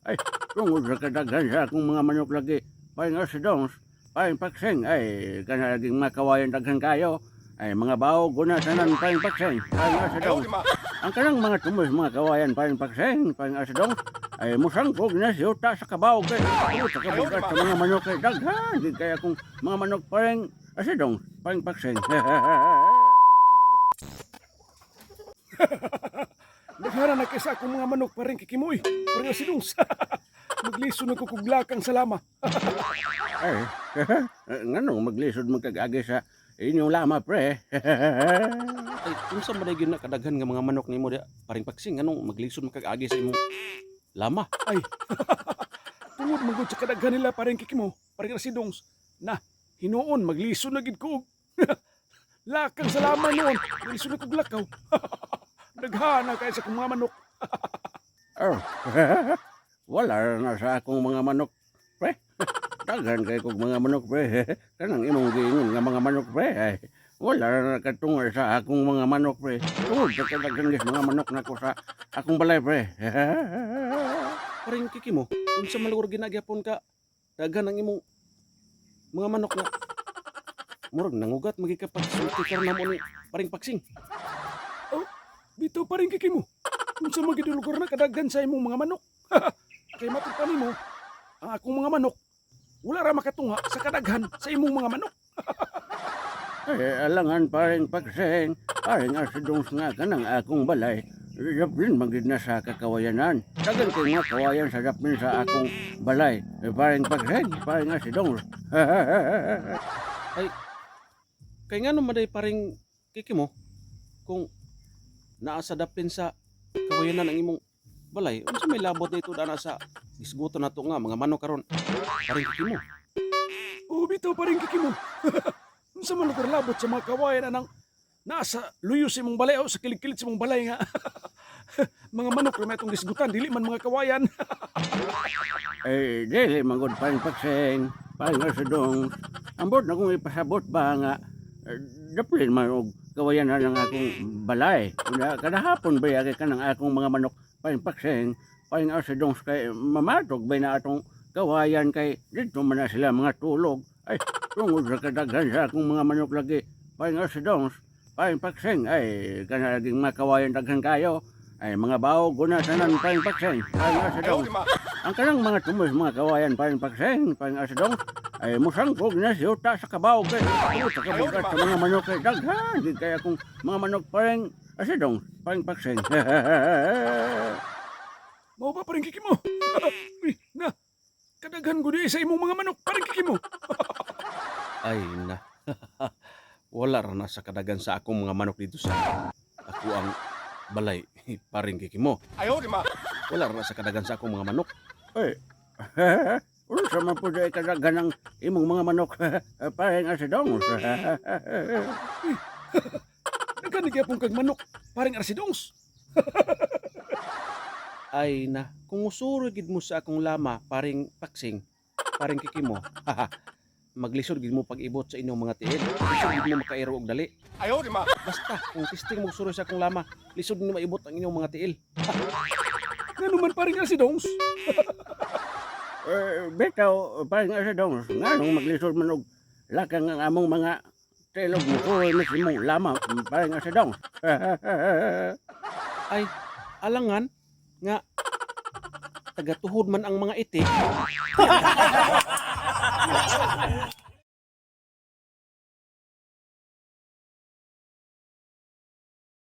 Ay, tungod sa kadaghan sa akong mga manok lagi, paring asidongs, paring paksing, ay, kana laging mga kawayan daghan kayo. Ay, mga bawo, guna tanan, paring paksing, paring asidongs. Ang kanang mga tumoy mga kawayan, paring paksing, paring asidongs, ay musangkog na siyuta sa kabaw kay tungod sa kabugat sa mga manok kay daghan, di kaya kung mga manok, paring asidongs, paring paksing. Naghara na kaysa akong mga manok, paring Kikimoy, paring Asidungs. Magliso na kukuglakang salama. Ay, nganong maglisod magkagagi sa inyong lama, pre? Ay, unsa man gyud na kadaghan nga mga manok nimo diha, paring Paksing, nganong maglisod man kag agi sa imong lama? Ay, tungod magod sa kadaghan nila, paring Kikimo, paring Asidungs. Na, hinuon, magliso na gid ko. Lakang salama noon, magliso na kog lakaw. Daghana kay sa akong mga manok. Oh, wala na sa akong mga manok, pre. Daghan kay kog mga manok, pre. Kanang imong giingon nga mga manok, pre. Ay, wala na katungal sa akong mga manok, pre. Tungod sa kadaghan gis mga manok nako sa akong balay, pre. Paring Kikimo, unsa man lugar ginagyapon ka daghan ang imong mga manok nga murag nangugat magikapagsulti karon namo ni paring Paksing? Bito, paring Kikimo. Unsa man gid lugar na kadaghan sa imong mga manok? Kay matud pa nimo, ang akong mga manok wala ra makatunga sa kadaghan sa imong mga manok. Ay, alangan, paring Pakseng, paring asidong, nga kanang akong balay. Daplin magid na sa kakawayanan. Daghan kay mga kawayan sa daplin sa akong balay. Eh, paring Pakseng, paring asidong. Kay ngano man day, paring Kikimo, kung naa sa dapin sa kawayanan ang imong balay, unsa may labot dito dana sa gisgutan nato nga mga manok karon, paring Kikimo? Oo, bitaw, paring Kikimo. Unsa man lugar labot sa mga kawayan anang nasa luyo sa imong balay o sa kilig-kilig sa imong balay nga mga manok ra may atong gisgutan, dili man mga kawayan. Eh, dili magod, paring Pakseng, paring asidong. Ambot na kung ipasabot ba nga eh, daplin man og kawayanan ang akong balay. Una, kada hapon ba yagi kanang akong mga manok, paring Pakseng, paring asidong, kay mamatog ba na atong kawayan kay dito man na sila mga tulog. Ay, tungod sa kadaghan sa akong mga manok lagi, paring asidong, paring Pakseng, ay kana laging mga kawayan daghan kayo. Ay, mga bawo guna tanan, paring Pakseng, paring asidong. Ang kanang mga tumoy mga kawayan, paring Pakseng, paring asidong, ay musangkog na siyuta sa kabaw kay tungod sa kabugat sa mga manok kay daghan di kaya kung mga manok, paring asidong, paring Pakseng. Mao ba, paring Kikimo? Uy, na. Kadaghan gud sa imong mga manok, paring Kikimo. Ay na. Wala ra na sa kadagan sa akong mga manok dito sa ako ang balay, paring Kikimo. Wala ra na sa kadagan sa akong mga manok. Ay, unsa man po di kadaghan ang imong mga manok, paring asidong? Daghan ni gyapon kag manok, paring Arsidongs. Ay na, kung usuro gid mo sa akong lama, paring Paksing, paring Kikimo, maglisod gid mo pag-ibot sa inyong mga tiil. Lisod gid mo makairo og dali. Basta, kung testing mo suro sa akong lama, lisod mo maibot ang inyong mga tiil. Ngano man, paring Arsidongs? Eh, bitaw, paring asidong, nganong maglisod man og lakang ang among mga tilog mo suroy mas imong lama, paring asidong? Ay, alangan nga tagatuhod man ang mga itik.